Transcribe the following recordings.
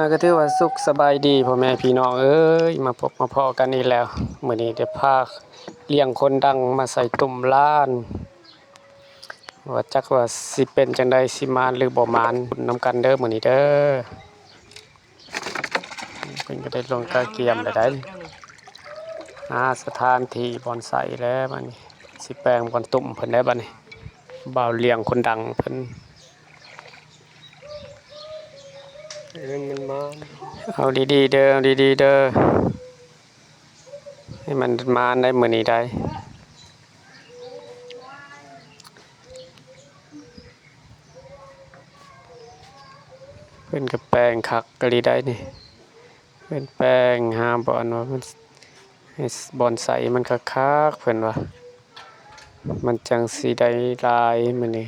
ກໍຖືວ່າສຸກສະບາຍດີພໍ່ແມ່ພີ່ນ້ອງເອີຍ ມາພົບມາພໍ້ກັນອີກແລ້ວ. ມື້ນີ້ໄດ້ພາລ້ຽງຄົນດັງມາໃສ່ຕຸ້ມລ້ານ ວ່າຈັກວ່າຊິເປັນຈັ່ງໃດ ຊິໝານຫຼືບໍ່ໝານ ນຳກັນເດີມື້ນີ້ເດີ. ເພິ່ນກໍໄດ້ລົງກະກຽມແລ້ວໃດ໋ ຫາສະຖານທີ່ບ່ອນໃສ່ແລ້ວ ບາດນີ້ຊິແປງບ່ອນຕຸ້ມເພິ່ນແລ້ວ ບາດນີ້ ບ່າວລ້ຽງຄົນດັງເພິ່ນ ເອີ ມັນມາ ເອົາດີໆເດີ ເອົາດີໆເດີ ໃຫ້ມັນມານໄດ້ມື້ນີ້ໄດ້. ເພິ່ນກໍແປງຄັກອີ່ຫຼີໄດ໋ນີ້ ເພິ່ນແປງຫາບ່ອນວ່າມັນ ໃຫ້ບ່ອນໃສ່ມັນຄັກໆ ເພິ່ນວ່າ ມັນຈັ່ງຊິໄດ້ຫຼາຍມື້ນີ້.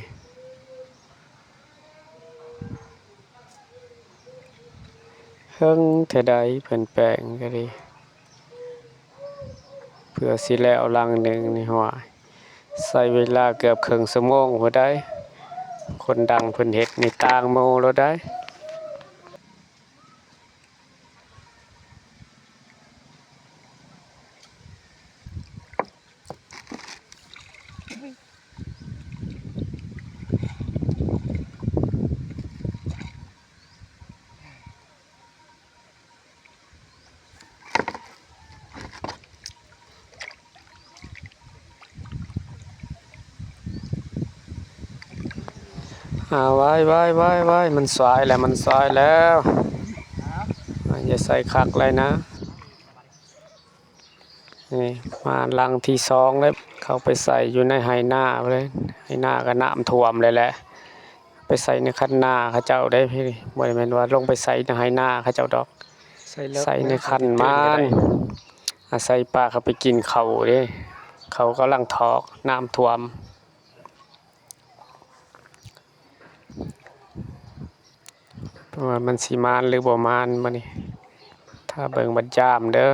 ເຫິງແທ້ໃດເພິ່ນແປງກໍດີ ເພື່ອຊິແລ້ວຫຼັງໜຶ່ງນີ້ ຫ້ວຍ ໃຊ້ເວລາເກືອບເຄິ່ງຊົ່ວໂມງພຸ້ນໃດ໋ ຄົນດັງເພິ່ນເຮັດນີ້ຕ່າງໝູ່ໂລດໃດ໋. ອ່າ ໄວ້ໆໆໆ ມັນສາຍແລ້ວ ມັນສາຍແລ້ວ ຢ່າໃສ່ຄັກຫຼາຍນະ. ນີ້ມາຫຼັງທີສອງແລ້ວ ເຂົ້າໄປໃສ່ຢູ່ໃນໄຮ່ນາເລີຍ ໄຮ່ນາກໍນ້ຳຖ້ວມເລີຍແຫຼະ ໄປໃສ່ໃນຄັນນາເຂົາເຈົ້າເດ້ ບໍ່ແມ່ນວ່າລົງໄປໃສ່ໃນໄຮ່ນາເຂົາເຈົ້າດອກ ໃສ່ໃນຄັນມັນ ອາໄສປາເຂົາໄປກິນເຂົ້າເດ້ ເຂົາກຳລັງຖອກ ນ້ຳຖ້ວມ. ວ່າມັນຊິມານຫຼືບໍ່ມານມື້ນີ້ ຖ້າເບິ່ງບັດຍາມເດີ.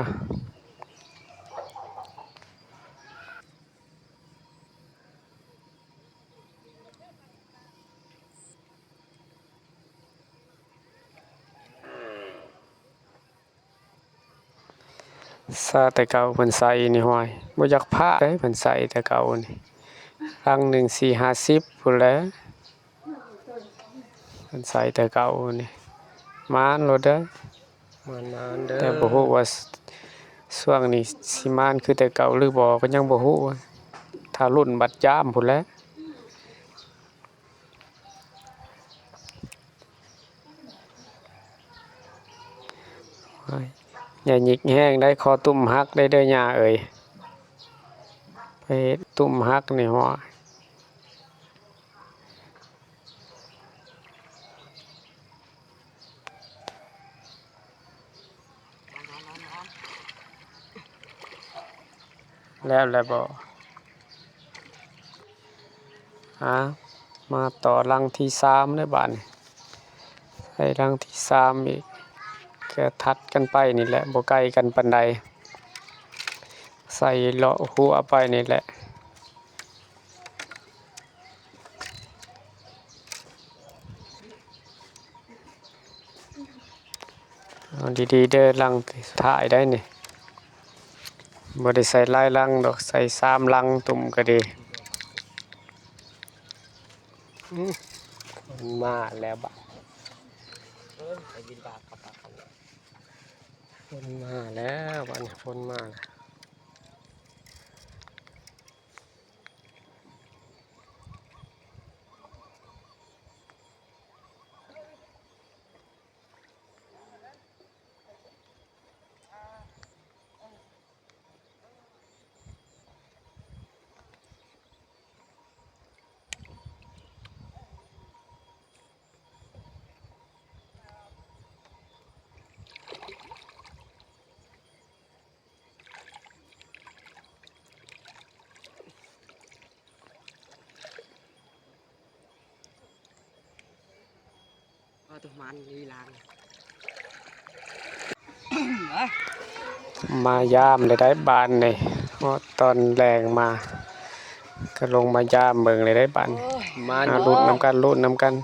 ຊາແຕ່ເກົ່າເພິ່ນໃສ່ນີ້ ຫ້ວຍ ບໍ່ຢາກພາດເດ້ ເພິ່ນໃສ່ແຕ່ເກົ່ານີ້ ຫຼັງໜຶ່ງສີ່ຫ້າສິບພຸ້ນແຫຼະ ເພິ່ນໃສ່ແຕ່ເກົ່ານີ້ ມານໂລດເດີ ມານໆເດີ ແຕ່ບໍ່ຮູ້ວ່າ ສ- ຊ່ວງນີ້ຊິມານຄືແຕ່ເກົ່າຫຼືບໍ່ ກໍຍັງບໍ່ຮູ້ ຖ້າລຸ້ນບັດຍາມພຸ້ນແຫຼະ. ໂອ້ຍ ຢ່າຫຍິກແຮງໄດ໋ ຄໍຕຸ້ມຫັກໄດ໋ເດີຍ່າເອີຍ ໄປເຮັດຕຸ້ມຫັກນີ້ ໂອ້ຍ. ແລ້ວແລ້ວບໍ່? ອ່າ ມາຕໍ່ຫຼັງທີສາມເດີບາດນີ້ ໃສ່ຫຼັງທີສາມອີກ ກໍຖັດກັນໄປນີ້ແຫຼະ ບໍ່ໄກກັນປານໃດ ໃສ່ເລາະຫົວໄປນີ້ແຫຼະ. ເອົາດີໆເດີ ຫຼັງສຸດທ້າຍໄດ໋ນີ້ ບໍ່ໄດ້ໃສ່ຫຼາຍຫຼັງດອກ ໃສ່ສາມຫຼັງ ຕຸ້ມກໍດີ. ອືມ ຄົນມາແລ້ວບາດ ຄົນມາແລ້ວບາດນີ້ ຄົນມາແລ້ວ. ເອົາຕົວມັນລີລາງ ມາຍາມໄດ້ໄດ໋ບາດນີ້ ເພາະຕອນແລງມາ ກໍລົງມາຍາມເບິ່ງໄດ້ໄດ໋ບາດນີ້. ມາ ລຸ້ນນຳກັນ ລຸ້ນນຳກັນ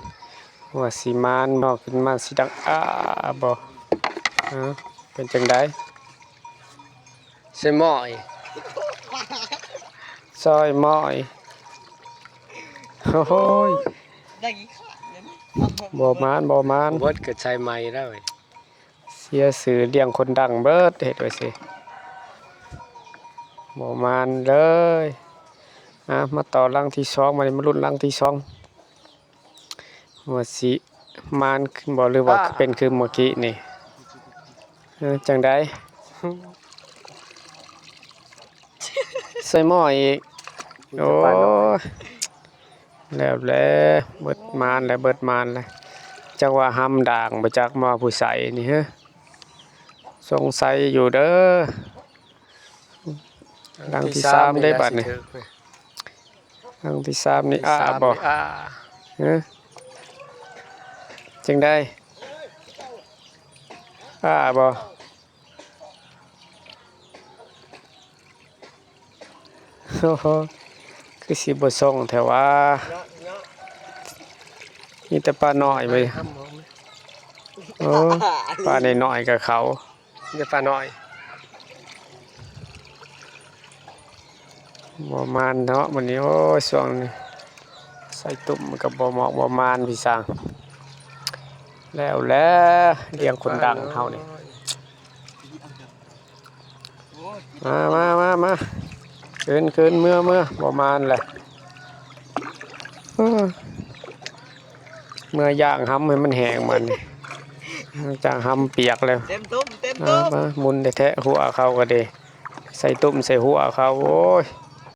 ວ່າຊິມານບໍ່ ຂຶ້ນມາຊິດັງອ້າບໍ່? ຮະ ເປັນຈັ່ງໃດ? ໃສ່ໝໍ້ອີກ ໃສ່ໝໍ້ອີກ. ໂອ້ຍ ບໍ່ມານ ບໍ່ມານ ເບິດກໍໃສ່ໃໝ່ແລ້ວ. ເສຍຊື່ລ້ຽງຄົນດັງເບິດ ເຮັດໄວ້ຊິ ບໍ່ມານເລີຍ. ອ່າ ມາຕໍ່ຫຼັງທີສອງ ບາດນີ້ມາລຸ້ນຫຼັງທີສອງ ວ່າຊິມານຂຶ້ນບໍ່ ຫຼືວ່າ ອ້າ ເປັນຄືເມື່ອກີ້ນີ້. ເອີ ຈັ່ງໃດ? ໃສ່ໝໍ້ອີກ. ໂອ້ຍ ແລ້ວແຫຼະ ເບິດມານແລ້ວ ເບິດມານແລ້ວ. ຈັກວ່າຫຳດ່າງບໍ່ຈັກ ມາຜູ້ໃສ່ນີ້ ຮະ ສົງໄສຢູ່ເດີ. ຫຼັງທີສາມເດ້ບາດນີ້ ຫຼັງທີສາມນີ້ ອ້າບໍ່? ຮະ ຈັ່ງໃດ? ອ້າບໍ່? ໂອ້ໂຫ ຄືຊິບໍ່ສົ່ງແທ້ຫວາ? ມີແຕ່ປານ້ອຍເວີຍ. ໂອ້ ປານ້ອຍໆກໍເຂົ້າ ມີແຕ່ປານ້ອຍ. ບໍ່ມານເນາະມື້ນີ້ ໂອ້ຍ ຊ່ວງນີ້ໃສ່ຕຸ້ມມັນກໍບໍ່ໝອກບໍ່ມານພີ່ຊ່າງ. ແລ້ວແຫຼະ ລ້ຽງຄົນດັງເຮົານີ້. ມາ ມາ ມາ ມາ ຄືນ ຄືນ ເມືອ ເມືອ ບໍ່ມານແຫຼະ. ເອີ ເມືອຍ່າງຫຳໃຫ້ມັນແຫ້ງບາດນີ້ ຈາກຫຳປຽກແລ້ວ. ເຕັມຕຸ້ມ ເຕັມຕຸ້ມ ມາ ໝຸ່ນແທ້ໆ ຫົວເຂົາກໍເດ້ ໃສ່ຕຸ້ມໃສ່ຫົວເຂົາ. ໂອ້ຍ